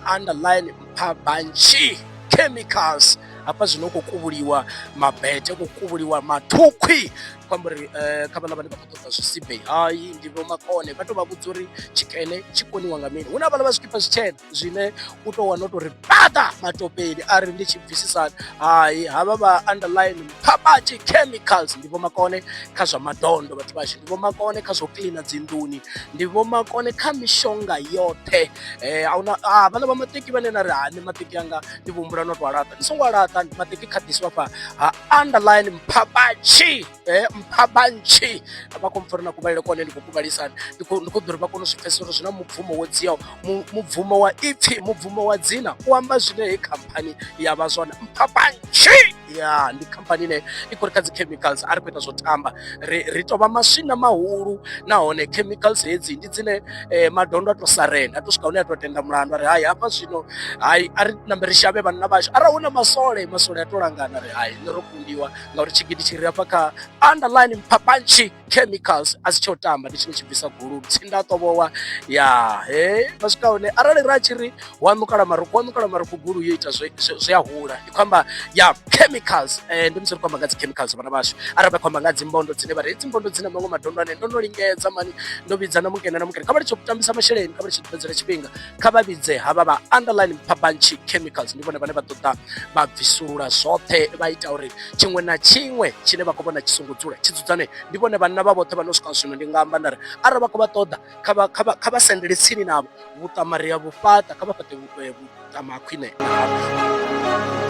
Underline Mphabantshi Chemicals. Hafha zwino khou kuvhuliwa mabete, khou kuvhuliwa mathukhwi, khou amba uri kha vhaḽa vhane vha khou ṱoḓa zwisibe hayi ndi vhomakone vha to vha vhudza uri tshikene tshi koniwa nga mini. Hu na vhaḽa vha zwikipa zwitshena zwine u to wana u tori paḓa matopeni ari ndi tshi bvisisani, hai havha vha Underline Mphabatshi Chemicals ndi vhomakone kha zwa madondo vhathu vhashu, ndi vhomakone kha zwa u kiḽina dzi nḓuni, ndi vhomakone kha mishonga yoṱhe. Ahuna havhaḽa vha maṱeki vhane na ri ha nṋe maṱeki anga ndi vho humbula no to a laṱa, ni songo a laṱa maṱeki kha ḓisiwa hafha ha Underline Mphabatshi Mphabantshi vha khou mpfa uri na kuvhalele kwa hone ndi khou kuvhalisa hani, ndi khou ndi khou ḓo uri vha kone u zwi pfhesesa uri zwi na mubvumo wo dziaho mubvumo wa ipfhi mubvumo wa dzina u amba zwine heyi khamphani ya vha zwone Mphabantshi ya ndi khamphani ine i khou ri kha dzi chemicals a ri khou ita zwo tamba ri ri tou vha maswina mahulu nahone chemicals hedzi ndi dzine madondo a to sarenda a to swika hune a to tenda mulandu a ri hayi hafha zwino hayi a ri nambe ri shavhe vhanna vhashu arali hu na masole masole a to langana ri hayi nṋe ro kundiwa ngauri tshigidi tshi ri hafha kha Underline Mphabantshi Chemicals a si tsho tamba ndi tshine tshi bvisa gulu tsinda ṱovhowa ya he vha swika hune arali ra tshi ri wa ṋukala marukhu wa ṋukala marukhu gulu yo ita zwe zwi a hula ndi khou amba ya chemicals ndi musi ri khou amba nga dzi chemicals vhana vhashu arali vha khou amba nga dzi mbondo dzine vha ri hedzi mbondo dzina maṅwe madondo ane ndo no lingedza mani ndo vhidza na mukene na mukene kha vha litshe u tambisa masheleni kha vha litshe u fhedzela tshifhinga kha vha vhidze havha vha Underline Mphabantshi Chemicals ndi vhone vhane vha ḓo ḓa vha bvisulula zwoṱhe vha ita uri tshiṅwe na tshiṅwe tshine vha khou vhona tshi songo dzula tshi dzudzane. Ndi vhone vhanna vha vhoṱhe vha no swika zwino ndi nga amba nda ri arali vha khou vha ṱoḓa kha vha kha vha kha vha sendele tsini navho vhuṱama ri a vhu fhaṱa kha vha fhaṱe vhuṱama ha khwine navho.